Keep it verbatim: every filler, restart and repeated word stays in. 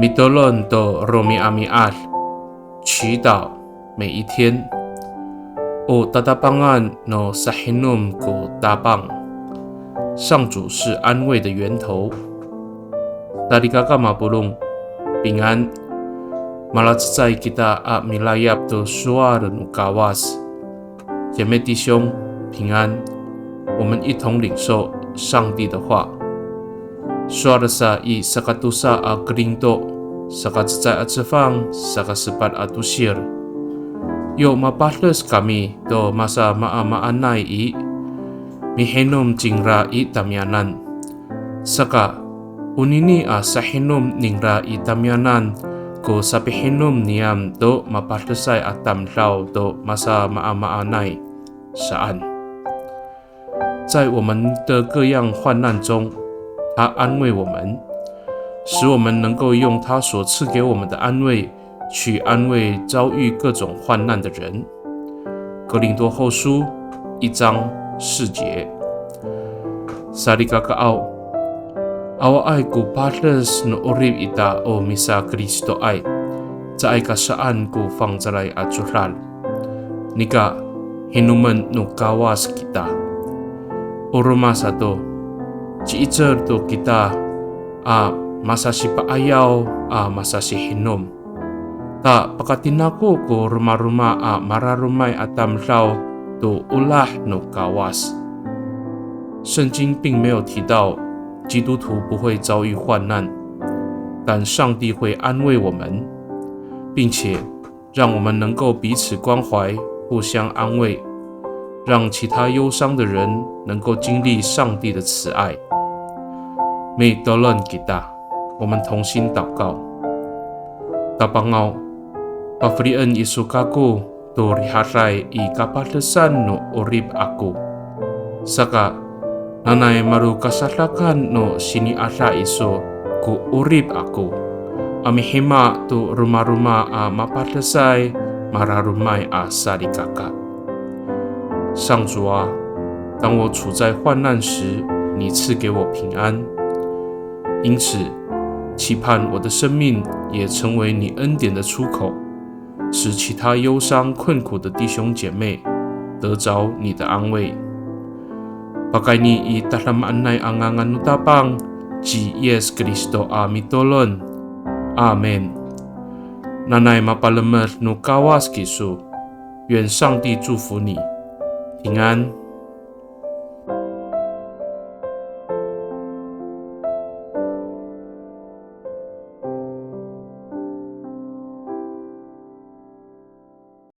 Mitolon to romi'ami'ad, 祈祷每一天。O tatapangan no sahinom ko Tapang, 上主是安慰的源头。Salikaka mapolong, 平安。Malacecay kita a milayap to sowal no Kawas. 姐妹弟兄，平安。我们一同领受上帝的话。Sowal sa i sakatosa a Korinto, sakacecay a cefang, sakasepat a tosir. Yo mapades kami to masamaamaanay i, mihinom cingra i tamiyanan. Saka, onini a sahinom ningra i tamiyanan ko sapihinom niyam to mapadesay a tamdaw to masamaamaanay saan. 在我们的各样患难中，他安慰我们，使我们能够用他所赐给我们的安慰去安慰遭遇各种患难的人。哥林多后书一章四节。Salikakaaw, awaay ko pades no 'orip ita o misaKristoay, caay ka saan ko fangcalay a codad. Nika, hinomen no Kawas kita. O roma sato, ci'icel to kita a masasipa'ayaw a masasihinom. Ta pakatinako ko romaroma a mararomay a tamdaw to olah no Kawas. 圣经并没有提到基督徒不会遭遇患难，但上帝会安慰我们，并且让我们能够彼此关怀，互相安慰，让其他忧伤的人能够经历上帝的慈爱。Mitolon kita, 我们同心祷告。Tapangaw, pafelien iso kako to rihaday i kapadesan no 'orip ako. Saka, nanay malokasadakan no sini'ada iso ko 'orip ako a mihima to romaroma a mapadesay, mararomay a salikaka. 上主啊，当我处在患难时，你赐给我平安。因此，期盼我的生命也成为你恩典的出口，使其他忧伤困苦的弟兄姐妹得着你的安慰。Pakayni i tadamaanay a ngangan no Tapang ci Yis Kristo a mitolon. Amin. Nanay mapalemed no Kawas kiso. 愿上帝祝福你，平安。